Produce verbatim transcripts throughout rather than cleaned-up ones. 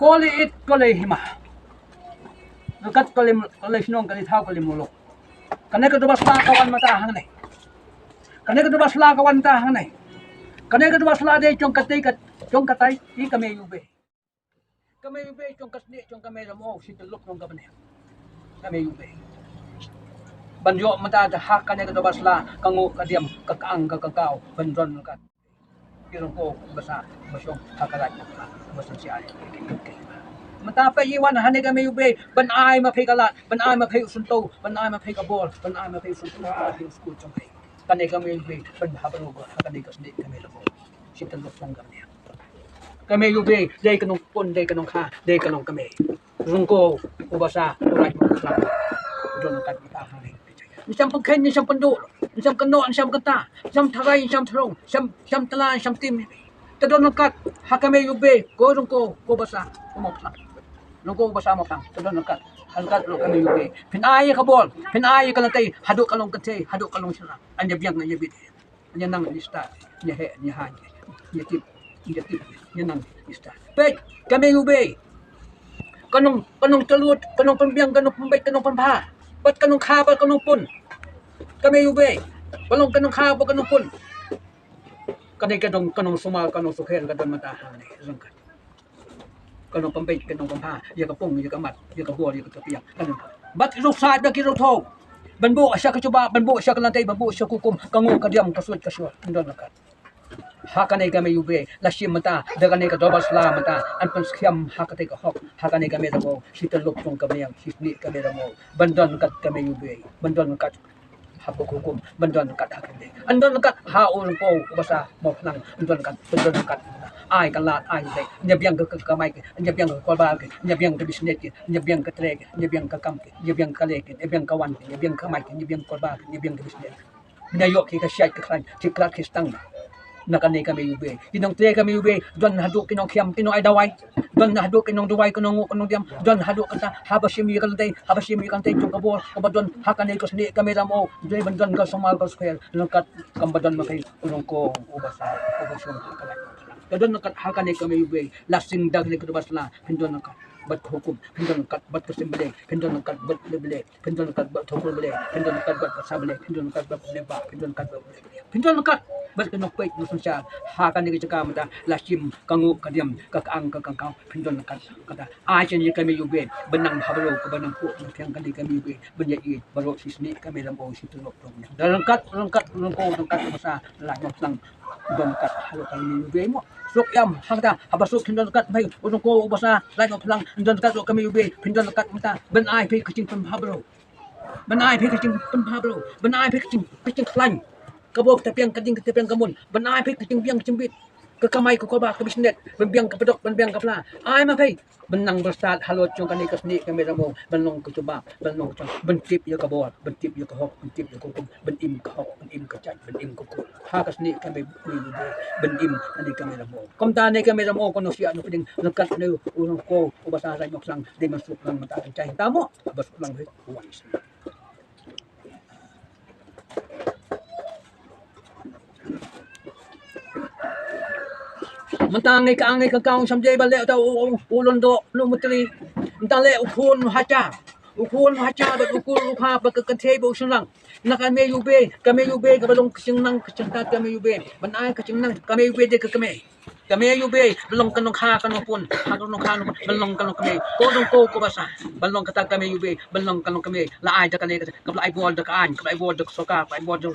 Ko lei ïit, ko lei hima. Ryngkat ko lei, ko lei shnong, ko lei thaw, ko lei muluk. Kane ka Dorbar Sla ka wan mynta hangne. Kane ka Dorbar Sla ka wan mynta hangne. Kane ka Dorbar Sla dei jong katei ka, jong katei, i ka Mei U Bei. Ka Mei U Bei jong ka snieh, jong ka Mei Ramew, shi tyllup jong ka bneng. Ka Mei U Bei. Ban ïoh mynta da ha kane ka Dorbar Sla, ka nguh ka diam, ka kyang ka kakaw, ban don ryngkat. Ki rong ko, ba sah, ba shong, ha ka raid, ba sah sha ai. Mynta phi ïa wan hangne ka Mei U Bei, ban ai ma phi ka lad, ban ai ma phi u syntiew, ban ai ma phi ka bor, ban ai ma phi u syntiew, ban ai ma phi u skul jong phi. Kane ka Mei U Bei, ban ha baroh, ha kane ka snieh ka Mei Ramew. Shi tyllup jong ka bneng. Ka Mei U Bei, dei ka nongpun, dei ka nongkha, dei ka nongkmie. Rong ko, u basa, u raid, u slam. Don ryngkat mynta hangne. Ngi sham pynkheiñ, ngi sham pynduh, ngi sham kynnoh, ngi sham kynta, ngi sham tharai, ngi sham throng, ngi sham, ngi sham tla, ngi sham tim. Te don ryngkat ha ka Mei U Bei, ko rong ko, ko basa, ko mawphlang. Rong ko, ko basa mawphlang, te don ryngkat ha ryngkat ruh ka Mei U Bei. Phin ai ïa ka bor, phin ai ïa ka lynti, haduh ka long kynthei, haduh ka long shynrang. An ïa biang, an ïa bit. An ïa nang, an ïa stad, an ïa heh, an ïa haiñ, an ïa tip, an ïa tip, an ïa nang, an ïa stad. Peit, ka Mei U Bei. Ka nong, ka nongtyllut, ka nongpynbiang, ka nongpynbeit, ka nongpynbha. Bad ka nongkha, bad ka nongpun. Ka Mei U Bei. Ka long ka nongkha, bad ka nongpun. Kane ka dong, ka nongsumar, ka nongsukher, ka don mynta hangne, ryngkat. Ka nongpynbeit, ka nongpynbha, ïa ka pung, ïa ka mat, ïa ka bor, ïa ka tyrpiang. Ka nong, bad ki riew said, bad ki riew thaw. Ban buh sha ka jubab, ban buh sha ka lynti, ban buh sha ka hukum, ka nguh ka diam, ka suit ka suid, don ryngkat. Ha kane ka Mei U Bei, la shim mynta, da kane ka Dorbar Sla mynta, yn pynskhem ha katei ka hok, ha kane ka Mei Ramew, shi tyllup jong ka bneng, shi snieh ka Mei Ramew, ban don ryngkat ka Mei U Bei, ban don ryngkat ha ka hukum, ban don ryngkat ha ka bneng. Yn don ryngkat ha u rong ko, u basa mawphlang, yn don ryngkat, yn don ryngkat. Ai ka lad, ai ka lynti, ïa biang ka, ka kamai, ïa biang ka kolbar, ïa biang ka business, ïa biang ka trei, ïa biang ka kam, ïa biang ka leh, ïa biang ka wan, ïa biang ka kamai, ïa biang ka kolbar, ïa biang ka business. Bad ïoh ki ka shait ka khlaiñ, ki krat ki stang. Na kane ka Mei U Bei. Ki nongtrei ka Mei U Bei, don haduh ki nongkhiam, ki nongai dawai. Don haduh ki nongdawai, ki nongnguh, ki nongdiam. Don haduh kata, haba shim ïa ka lynti, haba shim ïa ka lynti jong ka bor, kaba don ha kane ka snieh ka Mei Ramew. Dei ban don ka sumar ka sukher, ryngkat kumba don ma phi, u rong ko, u basa, u basa ha ka lad. Ka don ryngkat ha kane ka Mei U Bei, la sing da kane ka Dorbar Sla, phin don ryngkat bad ka hukum, phin don ryngkat bad ka sim Blei, phin don ryngkat bad Blei Blei. Phin don ryngkat bad thukul Blei, phin don ryngkat bad basa Blei, phin don ryngkat bad Blei ba, phin don ryngkat bad Blei Blei. Phin don ryngkat bad ka nongpeit nongsynshar. Ha kane ka jaka mynta la shim ka nguh ka diam, ka kyang ka kakaw, phin don ryngkat kata. Ai sha kane ka Mei U Bei, ban nang ha baroh, kaba nang kuh nang thiang kane ka Mei U Bei, ban ïa ïeit baroh shi snieh ka Mei Ramew shi tyllup jong ka bneng. Da ryngkat, ryngkat, ryngkat, ryngkat, basa, la nyngkong slang. Don ryngkat ha ka Mei U Bei mo. Suk ïam hangta, haba suk kin don ryngkat, mai u rong ko u basa, lai mo phlang, don ryngkat ka Mei U Bei, phin don ryngkat mynta, ban ai phi ka jingpynbha baroh. Ban ai phi ka jingpynbha baroh, ban ai phi ka jing, ka jingkhlaiñ. Ka bor ka tyrpiang, ka ding ka tyrpiang ka mon, ban ai phi ka jingbiang ka jingbit. Ka kamai ka kolbar ka business, ban biang ka padok, ban biang ka pla. Ai ma phi, ban nang bad stad halor jong kane ka snieh ka Mei Ramew, ban long ka jubab, ban long ka jong, ban tip ïa ka bor, ban tip ïa ka hok, ban tip ïa ka hukum, ban im ka hok, ban im ka jait, ban im ka kul. Ha ka snieh ka Mei, Mei U Bei, ban im kane ka Mei Ramew. Kumta ne ka Mei Ramew, ko nongsiah nongpdeng, ryngkat ne u rong ko, u basa Raid Mawphlang, dei ban suk lang mynta kan jai ta mo, ban suk lang hei, wan sha. Mynta ngi ka, ngi ka kaung sam jai ba leh ta u, u, u Lyngdoh, u Mutri. Mynta leh u khun u hajar. U khun u hajar bad u kur u kha bad ka kynthei bad u shynrang. Na ka Mei U Bei, ka Mei U Bei kaba long ka jingnang ka jingstad ka Mei U Bei. Ban ai ka jingnang ka Mei U Bei dei ka kmie. Ka Mei U Bei, ba long ka nongkha ka nongpun, ha ka nongkha nongpun, ba long ka nongkmie. Ko dong ko, ko basa, ba long kata ka Mei U Bei, ba long ka nongkmie. La ai da kane ka, kaba la ai bor da ka aiñ, kaba la ai bor da ka sorkar, kaba la ai bor da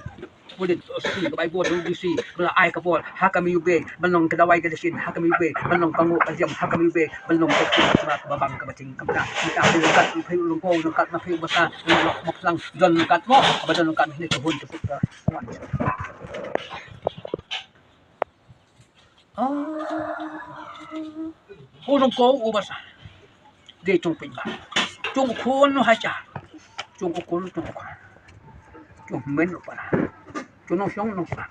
pulit, O C P, kaba la ai bor da U D C, kaba la ai ka bor, ha ka Mei U Bei, ba long ka dawai ka dashin, ha ka Mei U Bei, ba long ka nguh ka diam, ha ka Mei U Bei, ba long ka jingkyrpad kaba bang kaba jing, kaba ta, kaba ta, phi ryngkat, phi ryngkat, phi ryngkat, ma phi basa, ryngkat, ma phlang, don ryngkat mo, kaba don ryngkat, ne ka hun ka put ka. Ah. U rong ko u basa. Dei jong pynba. Jong u khun u hajar. Jong u kur jong u kha. Jong u hynmen u para. Jong u nongshong u nongsynshar.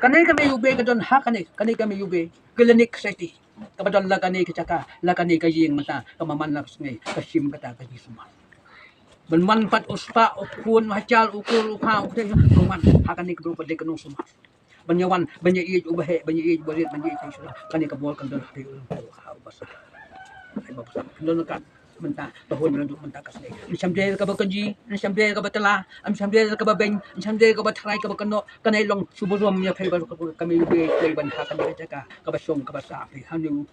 Kane ka Mei U Bei ka don ha kane, kane ka Mei U Bei. Ka lane ka seti. Kaba don la kane ka jaka, la kane ka ïing mynta, ka man la ka sngi, ka shim kata ka jingsumar. Ban man pat u spah, u khun, u hajar, u kur, u kha, u kdei, u man, ha kane ka bru pat dei ka nongsumar. Ban ïa wan, ban ïa ïeit u baheh, ban ïa ïeit u barit, ban ïa ïeit u shynrang. Kane ka bor kan don ha phi u rong ko ha u basa. Ai ba phi don ryngkat mynta, to hun naduh mynta ka sngi. Ym shym dei kaba kynji, ym shym dei kaba tla, ym shym dei kaba beiñ, ym shym dei kaba tharai kaba kynnoh, kane long shu burom ïa phi bad ka mei u bei, dei ban ha kane ka jaka kaba shong kaba sah phi ha une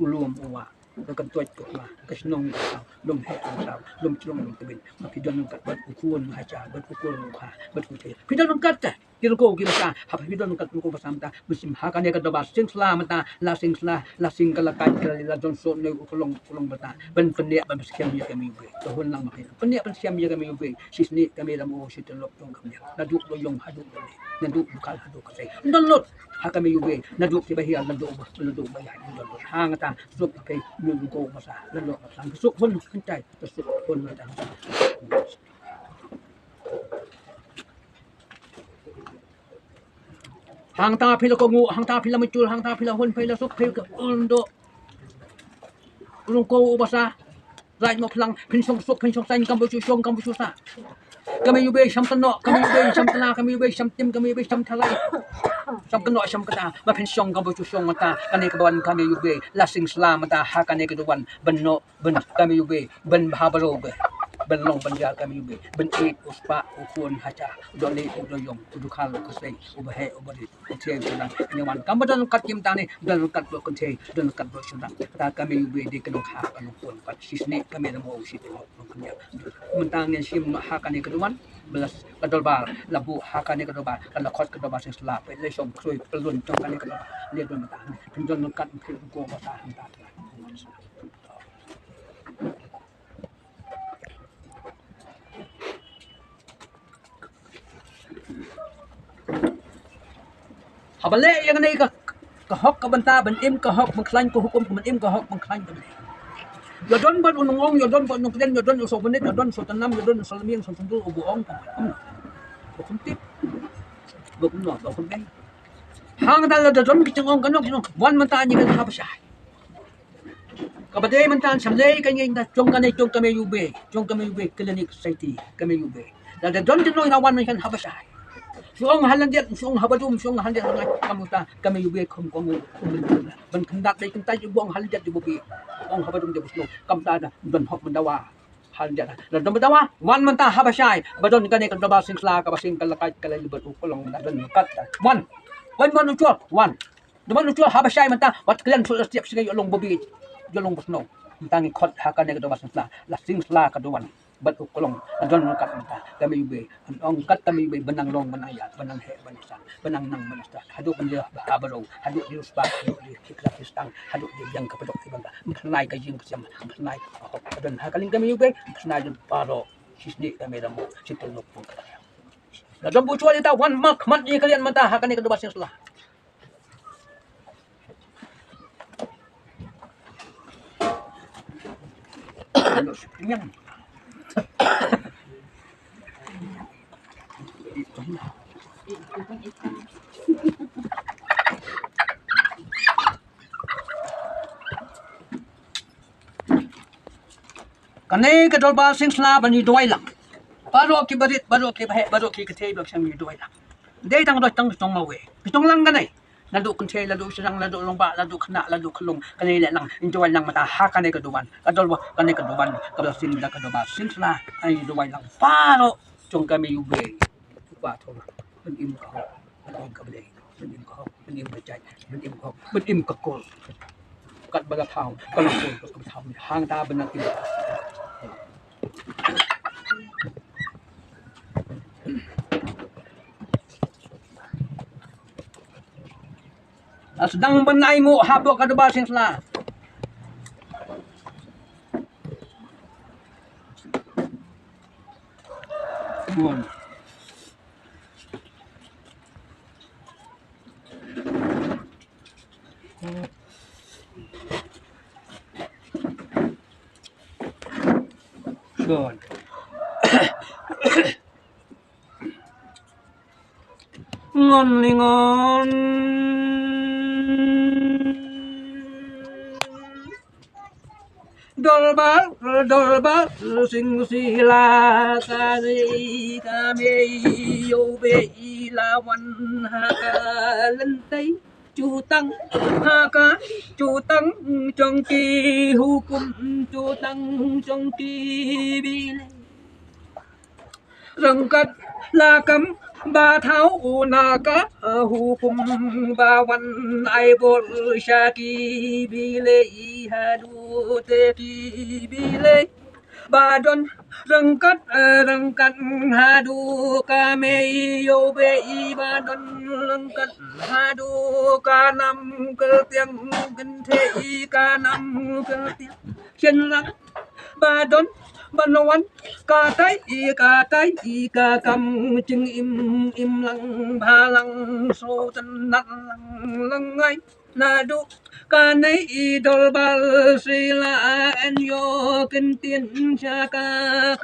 u lum u wah, ka kyntoit ka hma, ka shnong ka thaw, lum heh lum saw, lum shnong lum tbin, ma phi don ryngkat bad u khun u hajar, bad u khun u kha, bad u khe. Phi don ryngkat te ki rukhu ki basa, haba phi don ryngkat rukhu basa mynta, mynsiem ha kane ka dorbar sing sla mynta, la sing sla, la sing ka la kait ka la don sot ne u klong u klong mynta, ban pynïap ban pynskhem ïa ka mei u bei. To hun lang ma phi, pynïap pynskhem ïa ka mei u bei. Shisnei ka mei la mo shi tylok jong ka mei. Naduh u ïong haduh u lei, naduh u kal haduh ka sei. Don lut ha ka mei u bei, naduh ki ba hiar, naduh ba, naduh ba ïa, don lut. Hangta suk ka mei u ko basa, naduh ba sang suk hun kan tai, suk hun mynta. Hangta phi la kohnguh, hangta phi la mynjur, hangta phi la hun, phi la suk, phi ka un doh. Rung ko u basa. Raid mo phlang, phin shong suk, phin shong saiñ, kam ba shu shong, kam ba shu sah. Ka mei u bei sham kynnoh, ka mei u bei sham tla, ka mei u bei sham tim, ka mei u bei sham tharai. Sham kynnoh, sham kata, ba phin shong, kam ba shu shong mynta, kane ka wan ka mei u bei, la sing sla mynta, ha kane ka duwan, ban noh, ban ka mei u bei, ban bha baroh ba, ban long ban ïar ka mei u bei, ban ïeit u spah, u khun hajar, u dohlieh, u dohïong, u dkhar, u ksew, u baheh, u barit, u thieng, u nang, ngi wan kam ba don ryngkat ki mynta ne, don ryngkat bad kynthei, don ryngkat bad shynrang. Kata ka mei u bei dei ka nongkha, ka nongpun, bad shisnei ka mei la mo shi tylok, nongkynja. Mynta ngin shim ha kane ka duwan, ba la ka dorbar la buh ha kane ka dorbar, ka la khot ka dorbar sing sla, peit la shong khrui pyllun jong kane ka dorbar. Ne don mynta, pynjot nongkat phi ko ba ta mynta. Haba leh ïa kane ka, ka hok ka bynta ban im ka hok ban khlaiñ ka hukum, ban im ka hok ban khlaiñ ka bynta. Ïa don bad u nongong, ïa don bad u nongkren, ïa don u sohbynit, ïa don u sohtynnam, ïa don u sohlymiang, sohsyndur u ba ong ka. Hmm. Ba kum tip. Ba kum noh, ba kum beiñ. Hangta lada don ki jingong kano ki jingong, wan mynta ngi ka ha ba shai. Kaba dei mynta shamlei ka ngi da jong kane jong ka mei u bei, jong ka mei u bei, Killeni Society ka mei u bei. Lada don jingong da wan mynta ha ba shai. Shu ong ha lyndet, shu ong ha ba dum, shu ong ha lyndet, ha ngai ka mynta ka mei u bei kum kum ban kyndat dei kyntait, shu ong ha lyndet di ba bei. Ong ha ba dum di ba shu ong. Kam ta da don hok myndawa. Ha lyndet. Lada don myndawa, wan mynta ha ba shai. Ba don kane ka dorbar sing sla, kaba sing ka la kait ka la libat u klong da don kat. Wan. Wan wan u chol, wan. Duwan u chol ha ba shai mynta, wat kren shu la stiap sngi ïa long ba bieit, ïa long ba snow. Mynta ngi khot ha kane ka dorbar sing sla, la sing sla ka duwan. Bad u klong, la don ryngkat mynta, ka mei u bei, an ong kat ka mei u bei, ba nang long ba nang ïa, ba nang heh ba nang san, ba nang nang ba nang stad, haduh ban ïa ba ha baroh, haduh di u spah, haduh di ki khlak ki stang, haduh di ïeng ka padok ki bangka, mpynai ka ïing ka sem, mpynai ka hok, ka don ha ka liang ka mei u bei, mpynai don baroh, shisnei ka mei la mo, shi tylok pun ka la. La don bu chwa ïa ta wan mak mat ïa ka liang mynta ha kane ka dorbar sing sla. Kane ka dorbar sing sla ban ïa duwai lang. Baroh ki barit, baroh ki baheh, baroh ki kthei, baroh ki sam ïa duwai lang. Dei tang doi tang tong ma wei. Ki tong lang kane. Naduh kynthei, naduh shynrang, naduh rangbah, naduh khynnah, naduh khyllung. Kane leh lang, ïa duwai lang mynta ha kane ka duwan. Ka dorbar, kane ka duwan, ka ba sing da ka dorbar sing sla. Ïa duwai lang. Baroh jong ka mei u bei. Ba thong. Ban im ka hok. Ban im ka blei. Ban im ka hok. Ban im ka jait. Ban im ka hok. Ban im ka kol. Kat ba la thaw. Ka la kol ka ba thaw. Hangta ban im. Sdang ban ai nguh hapoh ka dorbar sing sla. Bun. Bun. Ngon li ngon. Dorbar, dorbar, sing sla, ka dei ka mei u bei la wan ha ka lynti. Jutang ha ka jutang jong ki hukum, jutang jong ki Blei. Ryngkat la kam ba thaw na ka hukum ba wan ai bor sha ki Blei haduh te ki Blei ba don ryngkat, ryngkat haduh ka mei Ïewbei, ba don ryngkat haduh ka nam kyrtiang kynthei, ka nam kyrtiang shynrang ba don ban wan katai katai ka kam jingim, im lang bha lang shu tynnat lang lyngngai. Naduh kane i dorbar sila yn ïoh kyntien sha ka,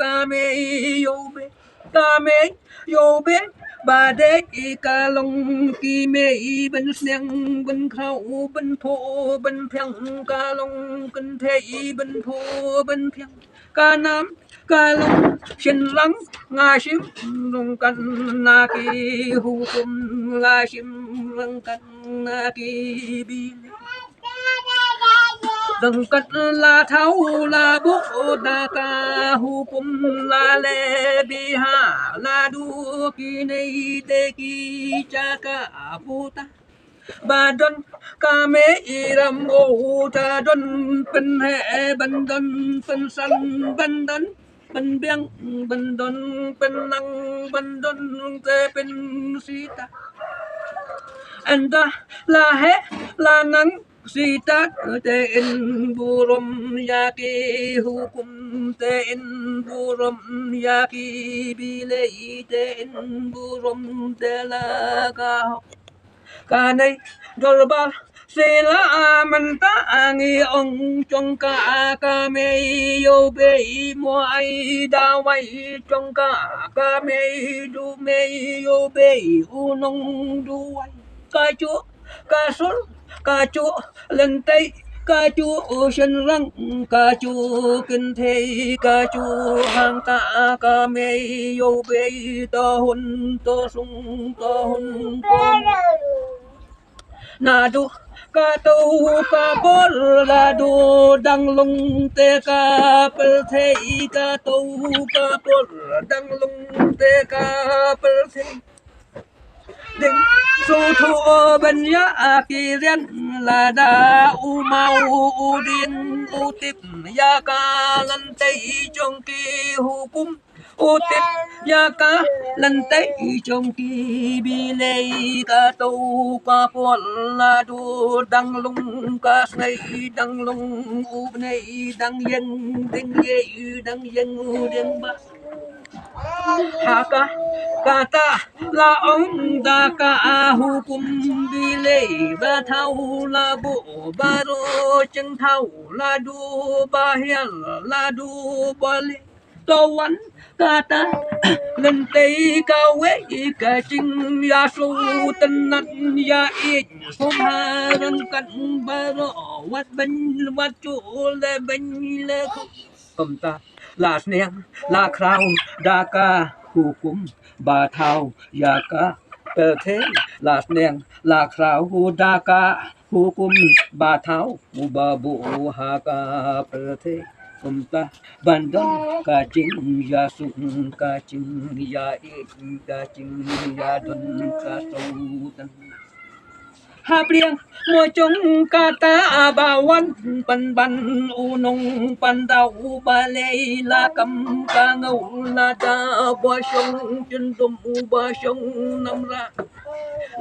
ka mei Ïewbei, ka mei Ïewbei ba dei ka long ki mei ban sniang ban khraw ban phuh ban phiang, ka long kynthei ban phuh ban phiang. Ka nam ka long shynrang, nga shim ryngkat na ki hukum, nga shim ryngkat na ki Blei. Ryngkat la thaw la buh da ka hukum, la leh biha la duh kine te ki jaka puta. Ba don ka mei i ram o ta don pynheh, ban don pynsan, ban don pynbiang, ban don pynnang, ban don te pynsita. Ynda la heh la nang sita te yn burom ïa ki hukum, te yn burom ïa ki Blei, te yn burom te la ka hok. Kane dorbar sila mynta ngi ong jong ka, ka mei Ïewbei mo ai dawai jong ka, ka mei duh mei Ïewbei u nongduwai. Ka juh ka sur, ka juh lynti, ka juh shynrang, ka juh kynthei, ka juh hangta ka mei Ïewbei, to hun to sung, to hun to. Naduh kato ka por la duh dang long te ka pyrthei, kato ka por dang long te ka pyrthei. Ding shu thuh ban ïa ki rian, lada u maw u dieng u tip ïa ka lynti jong ki hukum, u tip ïa ka lynti jong ki Blei, kato ka por la duh dang long ka sngi, dang long u bnai, dang ïeng dieng ïa, dang ïeng dieng ba. Ha ka kata la ong da ka hukum Blei, ba thaw la buh baroh jingthaw, la duh ba hiar, la duh ba leh. To wan kata lynti kawei ka jingïashu tynnat ïa ïeit sum ha ryngkat baroh, wat beiñ wat juh, leh beiñ leh khuid. Kumta la sniang la khraw da ka hukum ba thaw ïa ka pyrthei, la sniang la khraw da ka hukum ba thaw ba buh ha ka pyrthei. Kumta ban don ka jingïasuk, ka jingïaieit, ka jingïadon, ka sngewthuh. Ha pdiang mo jong kata ba wan pynban u nongpyndaw, balei la kam ka ngaw, lada ba shong jyndum, ba shong namra,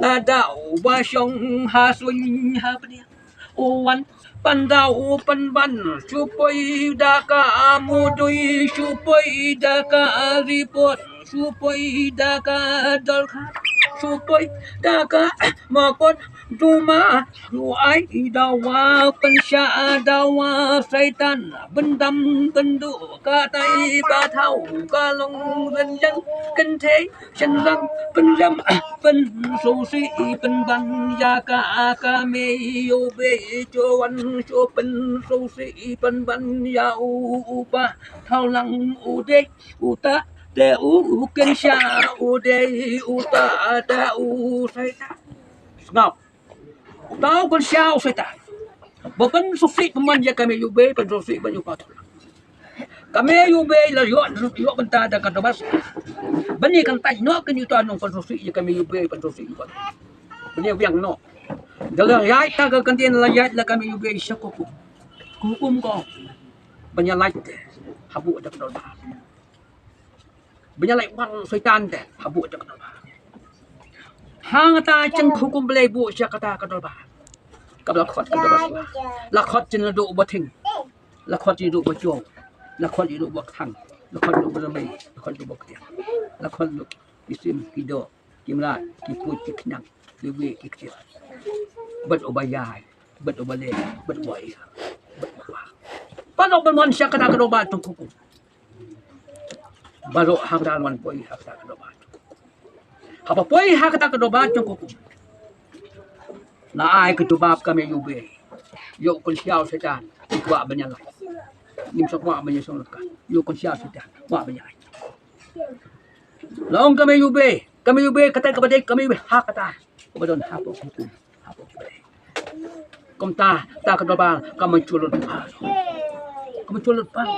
lada ba shong ha suiñ ha pdiang. U wan pyndaw pynban, shu poi da ka mudui, shu poi da ka report, shu poi da ka dorkhas, shu poi da ka mukotduma, shu ai dawa pynshah dawa Soitan, pyndam pynduh katai ba thaw, ka long rynïeng kynthei shynrang, pynrem pynsngewsih pynban ïa ka, ka mei Ïewbei, shu wan shu pynsngewsih pynban ïa u, u ba thaw lang u dei uta te u kynshah, u dei uta te u Soitan. Sngap. Uta u konsya u Soitan. Ba pynsngewsih pynban ïa ka Mei U Bei, pynsngewsih ban ïa u Pathol. Ka Mei U Bei la ïoh, ïoh bynta da ka Dorbar. Ban ïa kyntait noh kane uta u nongpynsngewsih ïa ka Mei U Bei, pynsngewsih ïa u Pathol. Ban ïa biang noh. Da la ïaid ta ka kyntien, la ïaid la ka Mei U Bei sha ka hukum. Ka hukum ka ong ban ïa lait te hapoh da ka Dorbar. Ban ïa lait wan Soitan te hapoh da ka Dorbar. Hangta jinghukum Blei buh sha kata ka Dorbar. Kaba la khot ka Dorbar Soitan. La khot jingïaduh ba thing. La khot jingïaduh ba jong. La khot jingïaduh ba kthang. La khot jingïaduh ba rymei. La khot jingïaduh ba ktiang. La khot jingïaduh ki sim, ki doh, ki mrad, ki puit, ki khñiang, ki wieh, ki ktiar. Bad uba ïai, bad uba leh, bad uba ïa, bad uba wah. Baroh ban wan sha kata ka Dorbar jong ka hukum. Baroh hangta ban poi ha kata ka Dorbar. Haba poi ha kata ka Dorbar jong ka hukum, la ai ka jubab ka Mei U Bei. Ïa u konsya u Soitan, i kwah ban ïa lait. Ngim shym kwah ban ïa shong ryngkat. Ïa u konsya u Soitan, kwah ban ïa lait. La ong ka Mei U Bei, ka Mei U Bei kata kaba dei ka Mei U Bei ha kata kaba don hapoh hukum, hapoh hukum. Kumta, ta ka Dorbar ka mynjur lut. Ka mynjur lut pat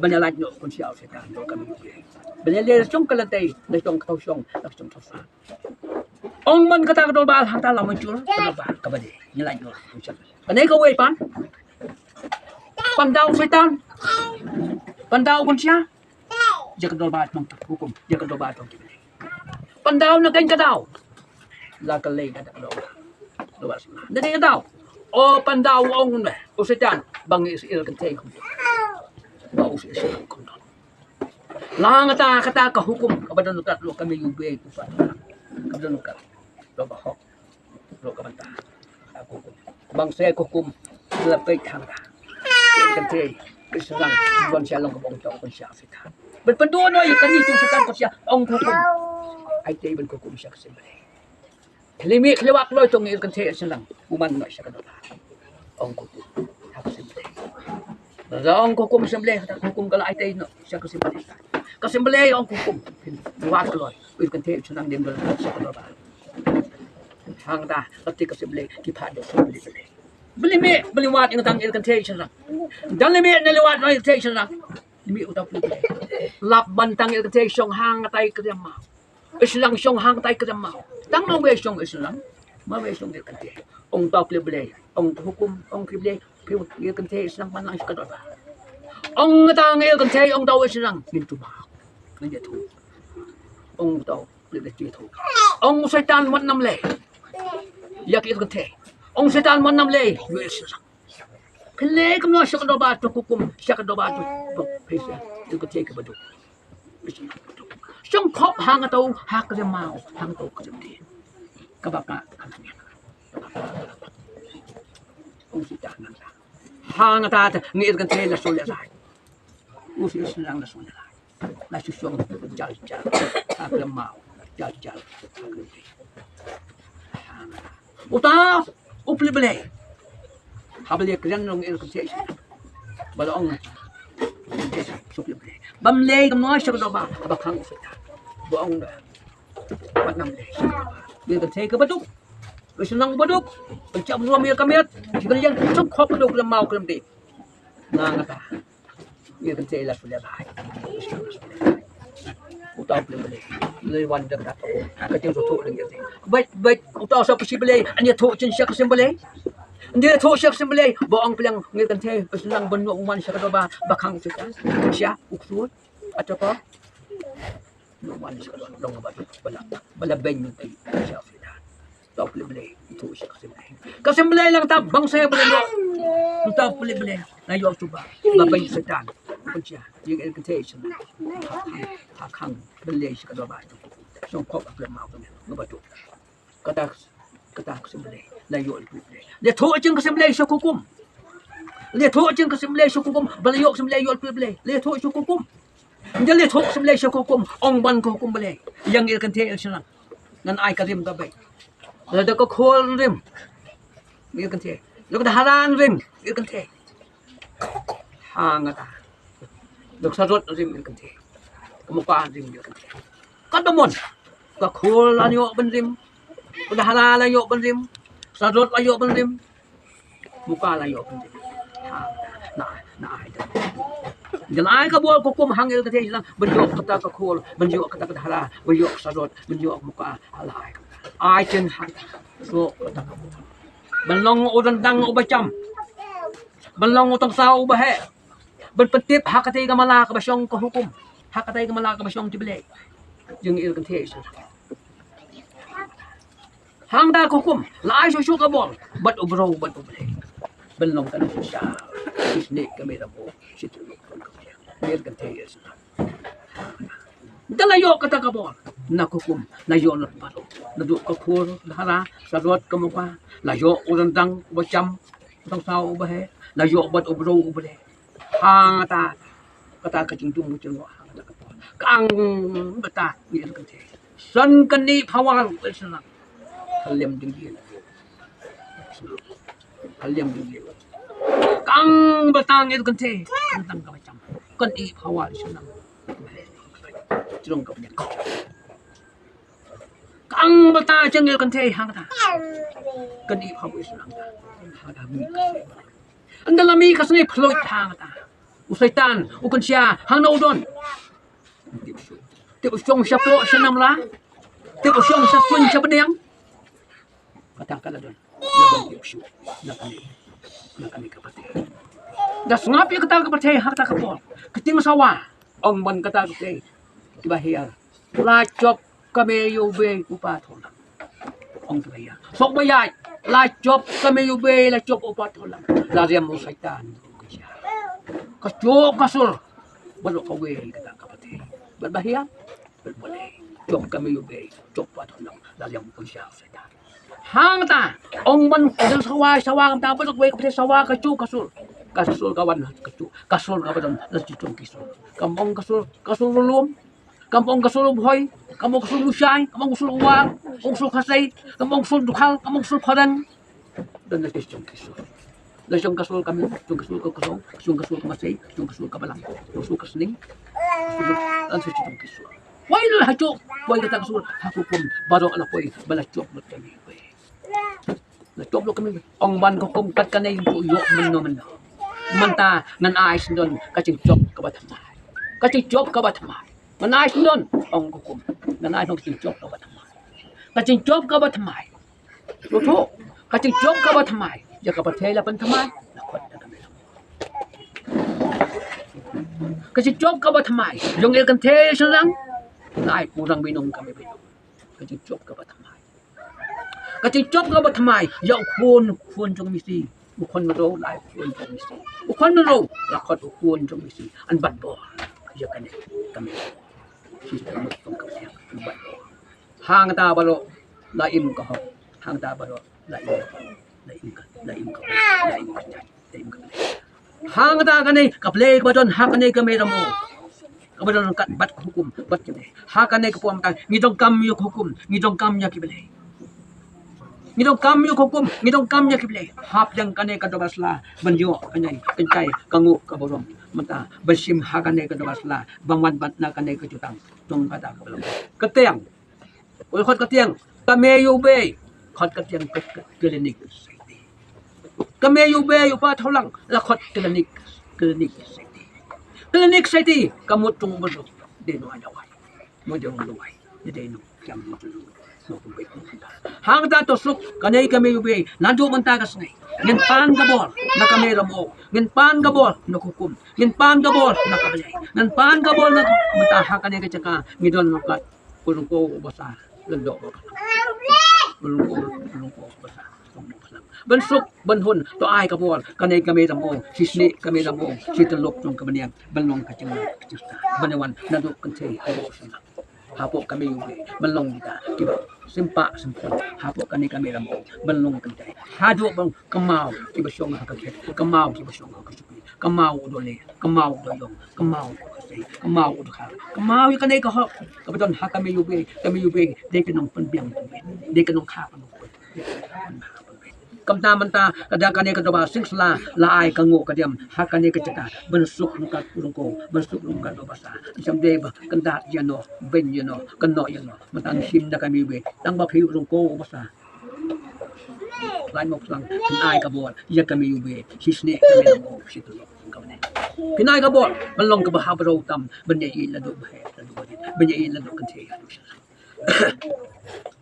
ban ïa lait noh u konsya u Soitan, ka Mei U Bei. Ban ïa leh la shong ka lynti, la shong ka thaw shong, la shong ka thaw sah. Ong man kata ka Dorbar hangta la mynjur ka Dorbar kaba dei, ïa lait noh u konsya. Kane kawei pat, pynda u Soitan, pynda u konsya. Ïa ka Dorbar jong ka hukum, ïa ka Dorbar jong ki Blei. Pynda u na kane ka daw. La ka lei ka daw. Dorbar Soitan. Na kane ka daw. O pynda u ong ne, u Soitan, ba ngi shu ïa kynthei kumto. Ba u shu ïa kumto. La ngata kata ka hukum, kaba don kat lo ka Mei U Bei u pat. Kaba don kat lo ba hok. Ruh ka bynta ka hukum. Bang seh ka hukum la peit hangta. Kan te, peit sdang, ban sha long ka bong tong, ban sha Soitan. Ban pynduh noh ïa kane jong Soitan, ban sha ong ka hukum. Ai te ban ka hukum sha ka Seng Blei. Khlieh mih khlieh wah kloi tong ïa kan te sdang. U man noh sha ka Dorbar. Ong ka hukum ha ka Seng Blei. Lada ong ka hukum Seng Blei, ka hukum ka la ai te noh sha ka Seng Blei. Ka Seng Blei ong ka hukum. Khlieh wah kloi. Ïa kan te sdang, dem don sha ka Dorbar. Hangta, lada ka Seng Blei, ki phah da u Seng Blei. Ba la mih, ba la wad ïa tang ïa kan te sdang. Da la mih, da la wad ïa kan te sdang. La mih uta u Blei. Lap ban tang ïa kan te shong hangta ïa ka riam maw. Sdang shong hangta ïa ka riam maw. Tang ma wei shong sdang. Ma wei shong ïa kan te. Ong uta u Blei. Ong ka hukum, ong ka Blei. Phi ïa kan te sdang ban lang sha ka Dorbar. Ong tang ïa kan te, ong uta u sdang. Ngin tu maw. Ngin ïa tu. Ong uta u Ong u Soitan wat nym lei ïa ka ïa ka kynthei. Ong u Soitan wat nym lei ïa u Soitan. Phi lei kumno sha ka Dorbar jong ka hukum, sha ka Dorbar jong ka hukum, phi sha ïa ka kynthei kaba duk. Shong khop hangto ha ka riam maw, hangto ka riam dien. Kaba ka ka ong u Soitan nangta. Hangta te ngi ïa ka kynthei la shu leh lai. U Soitan la shu leh lai. La shu shong jal jal ha ka maw, jal jal ha ka. Uta u pli Blei. Haba leh kren long ïa ka kynthei. Ba la ong shu pli Blei. Bym lei kumno sha ka Dorbar, haba khang u Soitan. Ba ong da. Wat nym lei. Ïa ka kynthei kaba duk. Ka shnong ba duk. Ka jam ruh ïa ka miet. Ka liang ka suk khop ka duk ka maw ka dien. Nangta ïa ka kynthei la shu leh lai. Uta u pli Blei. Lei wan da ka. Ka jingthoh da ïa ka. Bad bad uta u sa pli Blei. An ïathoh jin sha ka Seng Blei. An ïathoh sha ka Seng Blei. Ba ong pli ïa ka kynthei. Ba shnong ba noh u man sha ka Dorbar. Ba khang u Soitan. Sha u ksuid. Ata ka. Nong wan sha ka dong ba duk ba la, ba la beiñ mynta sha Soitan. Uta u pli Blei, ïathuh sha ka Seng Blei. Ka Seng Blei lang ta bang sha ba la ïoh. Uta u pli Blei la ïoh suba ba beiñ Soitan. Pynshai ïa ka kynthei sha ha khang Blei sha ka Dorbar. Shong khop ha ka maw ka ba duk. Kata, kata ka Seng Blei la ïoh pli Blei. La ïathuh jin ka Seng Blei sha ka hukum. La ïathuh jin ka Seng Blei sha ka hukum. Ba la ïoh ka Seng Blei ïoh pli Blei. La ïathuh sha ka hukum. Ynda la ïathuh ka Seng Blei sha ka hukum, ong ban ka hukum Blei. Ïa ngi ïa ka kynthei ïa shnong. Ngan ai ka rim ka bei. Lada ka khul rim. Ïa ka kynthei. Lada ka dahara rim. Ïa ka kynthei. Hangta. Lada ka sarut rim ïa ka kynthei. Ka muka rim ïa ka kynthei. Katba mon. Ka khul la ïoh ban rim. Ka dahara la ïoh ban rim. Sarot la ïoh ban rim. Muka la ïoh ban rim. Ha, na, na ai da. Ïa la ai ka bor ka hukum ha ngi ïa ka thei sha nang, ban ïoh kata ka khur, ban ïoh kata ka dahra, ban ïoh ka sarot, ban ïoh ka muka, ha la ai. Ai chen ha kata. So kata ka bor. Ban long u ryndang uba cham. Ban long u tong saw uba heh. Ban pyntip ha katei ka mala kaba shong ka hukum. Ha katei ka mala kaba shong ki blei. Jong ngi ïa ka thei sha nang. Hangta ka hukum la ai shuh shuh ka bor bad u briew bad u blei. Ban long kane shisha. Shisnei ka mei da mo. Shi tu ka mei. Mir kan te yes. Da la ïoh kata ka bor na ka hukum, la ïoh lut baroh. Naduh ka khur dahra, sarot ka muka, la ïoh u ryndang uba cham, u tong saw uba heh, la ïoh bad u briew u blei. Hangta kata ka jingdum ka jingwah hangta ka por. Kang bata ngi ïa ka thei. San kane phawa ruh sha nang. Ka lem ding ïa. Ka lem ding ïa. Kang bata ngi ïa ka thei. Tang ka bacham. Kane phawa sha nang. Jrong ka banyang. Kang bata jeng ïa ka thei hangta. Kane phawa sha nang. Hangta mi. Ynda la mih ka sngi phloi hangta. U Soitan, u kynshia, hangno u don. Tip u shong sha ploh sha namra. Tip u shong sha suiñ sha pdiang. Kata ka la don. La don tip u shong. Na kane. Na kane ka pyrthei. Da sngap ïa kata ka pyrthei ha kata ka por. Ka jingsawa. Ong ban kata ka pyrthei. Kiba hiar. La jop ka mei ïa u bei u pathong. Ong kiba ïa. Sok ba ïa. La jop ka mei ïa u bei, la jop u pathong. La riam u Soitan. Ka jop ka sur. Baroh kawei kata ka pyrthei. Bad ba ïa. Bad ba lei. Jop ka mei ïa u bei, jop u pathong. La riam u Soitan. Hangta ong ban ka dang sawa, sawa hangta ba dok wei ka pyrthei sawa ka jop ka sur. Ka sur ka wan ka jop, ka sur ka ba dang la jop ki sur. Kam ong ka sur, ka sur lum. Kam ong ka sur u Bhoi, kam ong ka sur u Shai, kam ong ka sur u War, ong ka sur Khasi, kam ong ka sur Dkhar, kam ong ka sur Phareng. Dan la jong ka sur. La jong ka sur ka Mih, jong ka sur ka Kshaw, jong ka sur ka Masi, jong ka sur ka Balang, jong ka sur ka Sning. Dan sa jong ka sur. Wai la ha jong, wai kata ka sur, ha ka hukum, baroh la poi, ba la jop lut ka mei. La jop lut ka mei. Ong ban ka hukum kat kane ïoh mynno mynno. Mynta ngan ai sngewdon ka jingjop kaba thymmai. Ka jingjop kaba thymmai. Ngan ai sngewdon ong ka hukum. Ngan ai sngewdon ka jingjop kaba thymmai. Ka jingjop kaba thymmai. Ka jingjop kaba thymmai. Ïa ka pyrthei la pynthymmai. La khot da ka mei. Ka jingjop kaba thymmai. Jong ïa ka kynthei sha nang. Ngan ai u rang bynong ka mei bynong. Ka jingjop kaba thymmai. Ka jingjop kaba thymmai ïa u khun, khun jong misi. U khun mraw la ai u khun jong misi. U khun mraw la khot u khun jong misi. An bat bor ïa kane ka mei. Shi ta mut tong ka mei an bat bor. Hangta baroh la im ka hok. Hangta baroh la im ka hok. La im ka, la im ka, la im ka jait. Hangta kane ka blei kaba don ha kane ka mei ramo. Kaba don kat bad ka hukum bad kane. Ha kane ka por mynta ngi donkam ïa ka hukum, ngi donkam ïa ki blei. Ngi donkam ïa ka hukum, ngi donkam ïa ki blei. Hap ïa kane ka dorbar sla ban ïoh kane ka jingkynjai ka nguh ka burom. Mynta ban shim ha kane ka dorbar sla ban wan bad na kane ka jutang. Jong kata ka balang. Ka tiang. Oi khot ka tiang, ka mei ïa u bei, khot ka tiang ka, ka, clinic. Ka mei ïa u bei, u pa tholang, la khot clinic, clinic. Clinic saiti, ka mut jong u ba dei no ai dawai. Mo jong dawai, dei no kiam mo jong. Hangta to suk, kane ka mei ïa u bei, naduh mynta ka sngi. Ngin pan ka bor na ka mei ramo, ngin pan ka bor na ka hukum, ngin pan ka bor na ka blei, ngin pan ka bor na mynta ha kane ka jaka, ngi don rukat. Ulung ko basa, lendok basa. Ulung ko, ulung ko basa. Ban suk, ban hun, to ai ka bor, kane ka mei ramo, shi sni ka mei ramo, shi tylok jong ka bniang, ban long ka jingmut, ka jingstad, ban wan, naduh kynthei, haduh sngewbha. Hapoh ka mei u bei, ban long kita, kiba, sympa, sympa, hapoh kane ka mei ramo, ban long kynthei. Haduh ban kynmaw, kiba shong ha ka khet, kynmaw, kiba shong ha ka shuki. Kynmaw u Dole, kynmaw u Doyong, kynmaw u Khasi, kynmaw u Dkhar, kynmaw ïa kane ka hok kaba don ha ka mei u bei, ka mei u bei, dei ka nongpynbiang pynbeit, dei ka nongkha pynbeit. Kumta mynta ka da kane ka dorbar sing sla la ai ka nguh ka diam ha kane ka jaka ban suk ryngkat u Rangko, ban suk ryngkat u Basa. Sngewdei ba kyndat ïa no, beiñ ïa no, kynnoh ïa no. Mynta ngi shim na ka mei u bei tang ba phi u Rangko u Basa. Lai mo phlang, pynai ka bor ïa ka Mei Ube, shisneh ka Mei Ramew shi tyllup. Pynai ka bor ban long kaba ha baroh tam, ban ïa ïeit naduh ba heh, naduh ba rit, ban ïa ïeit naduh kynthei haduh sha.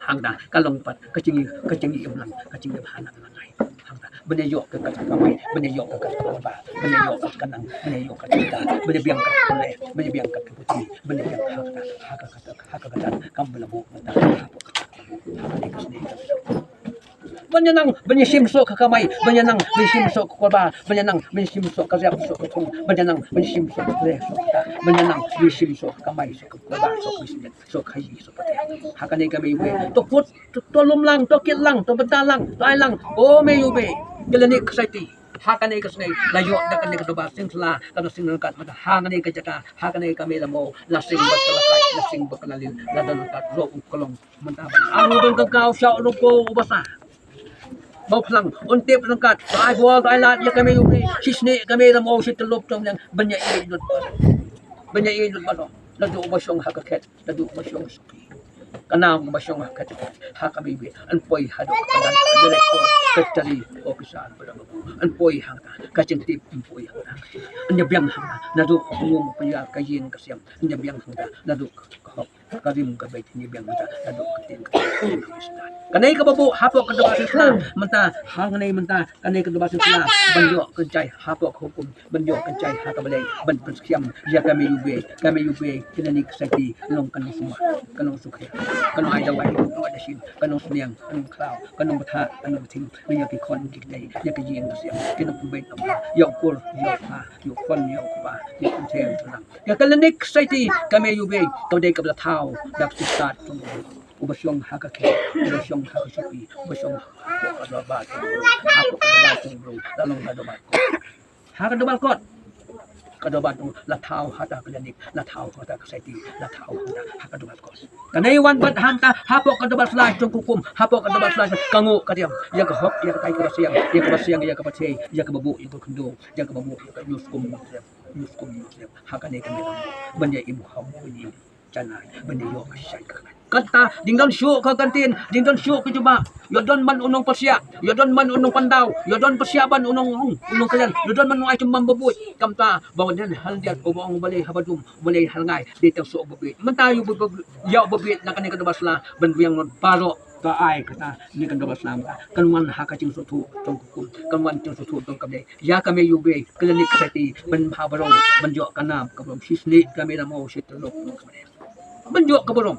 Hangta ka long pat ka jingim, ka jingim lang, ka jingim ha nang lang ai. Hangta ban ïa ïoh ka kat ka kamai, ban ïa ïoh ka kat ka ba, ban ïa ïoh ka kat ka nang, ban ïa ïoh ka kat ka, ban ïa biang ka kat ka leh, ban ïa biang ka kat ka puthi, ban ïa biang ha ka, ha ka kat, ha ka kat kam ba la buh mynta. Ban ïa nang ban ïa shim soh ka kamai, ban ïa nang ban ïa shim soh ka kaba, ban ïa nang ban ïa shim soh ka rep soh ka thung, ban ïa nang ban ïa shim soh ka leh soh ka, ban ïa nang ban ïa shim soh ka kamai soh ka kaba soh ka business. Soh ka ïing soh ka pyrthei. Ha kane ka Mei Ube to kut, to, to lum lang, to kit lang, to bynta lang, to ai lang. O Mei Ube, ka Lynnik Society. Ha kane ka sngi la ïoh da kane ka dorbar sing sla, ka sing ryngkat mynta ha kane ka jaka, ha kane ka Mei Ramew, la sing bad ka la kai, la sing bad ka la lil, la don ryngkat ruh u klong mynta ban. Ang u don ka kaw sha u ruh ko u basa. Mo phlang, un tip ryngkat, to ai bor, to ai lad ïa ka Mei Ube, shisneh ka Mei Ramew shi tyllup jong nang, ban ïa ïeit lut ba, ban ïa ïeit lut ba. Naduh ba shong ha ka khet, naduh ba shong suki. Ka nam ba shong ha ka jaka, ha ka Mei Ube, yn poi haduh ka dan, director, secretary, officer, ba dang. Yn poi hangta, ka jingtip yn poi hangta. Yn ïa biang hangta, naduh ka pung ka ïar ka ïing ka sem, yn ïa biang hangta, naduh ka, ka hok, ka rim ka beit, yn ïa biang hangta, naduh ka ktien ka. Kane kaba buh hapoh ka dorbar sla mynta, hangne mynta, kane ka dorbar sla ban ïoh kynjai hapoh ka hukum, ban ïoh kynjai ha ka Blei, ban pynskhem ïa ka Mei Ube, ka Mei Ube, ka Lynnik Society, long ka nongsumar, ka nongsukher, ka nongai dawai, ka nongai dashin, ka nongsniang, ka nongkhlaw, ka nongbthah, ka nongthing, ïa ki khon ki kti, ïa ki ïing ki sem, ki nongpynbeit nongpynbha, ïa u kur, ïa u kpa, ïa u khon, ïa u kpa, ïa u kynthei, ïa u kynrang. Ïa ka Lynnik Society, ka Mei Ube, ka dei kaba la thaw da ka stad jong u, uba shong ha ka khet, uba shong ha ka suki, uba shong ha ka dorbar jong u, ha ka dorbar jong u, la long ka dorbar kot. Ha ka dorbar kot. Ka dorbar jong u, la thaw ha ka Lynnik, la thaw ha ka Society, la thaw ha ka dorbar kot. Kane wan bad hangta hapoh ka dorbar sla jong ka hukum, hapoh ka dorbar sla ka nguh ka diam ïa ka hok, ïa ka tai kaba siang, ïa kaba siang, ïa kaba thei, ïa kaba buh, ïa ka khyndew, ïa kaba buh, ïa ka nuskum nusem, nuskum nusem. Ha kane ka Mei Ramew ban ïa im hok, ban ïa im janai, ban ïa ïoh ka shai ka kynai. Kata dang don shuh ka kyntien, dang don shuh ka jubab. Ïoh don man u nongpyrshah, ïoh don man u nongpyndaw, ïoh don pyrshah ban u nong, u nongkylliang, ïoh don man u ai jubab ba buit. Kumta ba wan hyndiat uba ong balei haba dum, balei ha lyngngai, dei tang shuh ba buit. Mynta ïa ba, ba, ïa ba buit na kane ka dorbar sla ban biang lut baroh. Ka ai kata ne ka dorbar sla mynta kan wan ha ka jingsngewthuh jong ka hukum, kan wan jingsngewthuh jong ka Blei. Ïa ka Mei Ube, ka Lynnik Society, ban bha baroh, ban ïoh ka nam ka burom, shisneh ka Mei Ramew shi tyllup. Ban ïoh ka burom,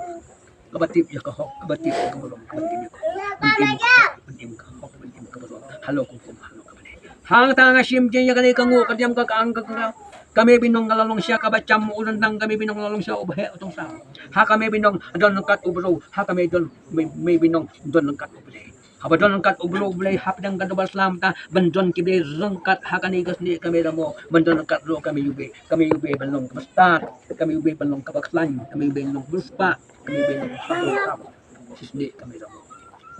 kaba tip ïa ka hok, kaba tip ïa ka burom, kaba tip ïa ka hok, ban im ka hok, ban im ka hok, ban im ka burom. Halor ka hukum, halor ka Blei. Hangta nga shim jingïa kane ka nguh ka diam ka, ka ang ka, ka, ka Mei Binong ka la long sha kaba jam u ryndang, ka Mei Binong la long sha uba heh u tong saw. Ha ka Mei Binong don ryngkat u bru, ha ka Mei don, Mei, Mei Binong don ryngkat u Blei. Haba don ryngkat u bru u Blei hapdeng ka dorbar sla mynta, ban don ki Blei ryngkat ha kane ka sngi ka Mei Ramew, ban don ryngkat ruh ka Mei Ube, ka Mei Ube ban long kaba stad, ka Mei Ube ban long kaba khlaiñ, ka Mei Ube ban long kaba spah, ka Mei Ube ban long kaba tam. Shisneh ka Mei Ramew.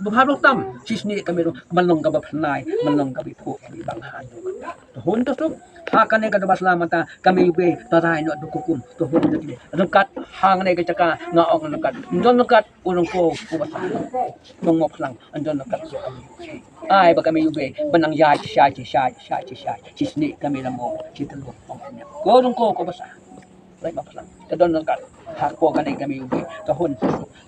Ba bha ruh tam, shisneh ka Mei Ramew, ban long kaba phyrnai, ban long kaba iphuh, kaba ibang ha. To hun to suk, ha kane ka dorbar sla mynta, ka Mei Ube, to rai noh da ka hukum, to hun da ki Blei. Ryngkat hangne ka jaka, nga ong ryngkat, don ryngkat, u nongko, u basa. Nong mo phlang, don ryngkat. Ai ba ka Mei Ube, ba nang ïaid, shai, shai, shai, shai, shai. Shisneh ka Mei Ramew, shi tyllup, ong. Ko nongko, ko basa. Lai mo phlang. Ka don ryngkat. Ha ko kane ka Mei Ube, ka hun.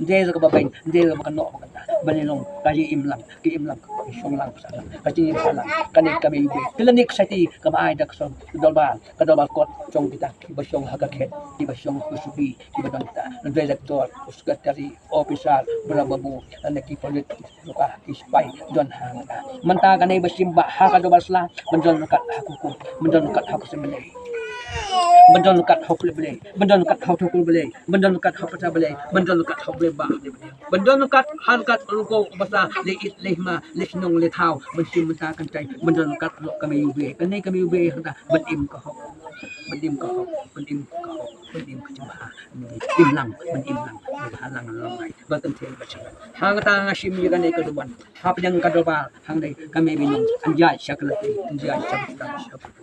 Nde ka ba beng, nde ka ba ka noh, ba ka ta. Ba ni nong, ka ïa im lang, ka im lang, ka shong lang, ka sa lang. Ka jingim sa lang. Kane ka Mei Ube. Ka Lynnik Society, kaba ai da ka song, ka dorbar, ka dorbar kot, jong kita, kiba shong ha ka khet, kiba shong ha ka suki, kiba don kita. Director, secretary, officer, bra babu, lane ki pulit, luka, ki sipai, don hangta. Mynta kane ba shim ba ha ka dorbar sla, ban don ryngkat ha ka hukum, ban don ryngkat ha ka seng Blei. Ban don ryngkat ha u Blei, ban don ryngkat ha u Blei, ban don ryngkat ha u Blei, ban don ryngkat ha u Blei ba. Ban don ryngkat ha ryngkat u nongko u basa, leh ïit leh hima, leh shnong leh thaw, ban shim mynta kan tai, ban don ryngkat ruh ka Mei Ube, kane ka Mei Ube hangta, ban im ka hok, ban im ka hok, ban im ka hok. Ban im ka jingbha, im lang, ban im lang, ban bha lang, lang lai, ba kan thei ba sha. Hangta nga shim ïa kane ka duwan, hapdeng ka dorbar, hangne ka Mei Binong, yn ïaid sha ka lynti, yn ïaid sha ka lynti.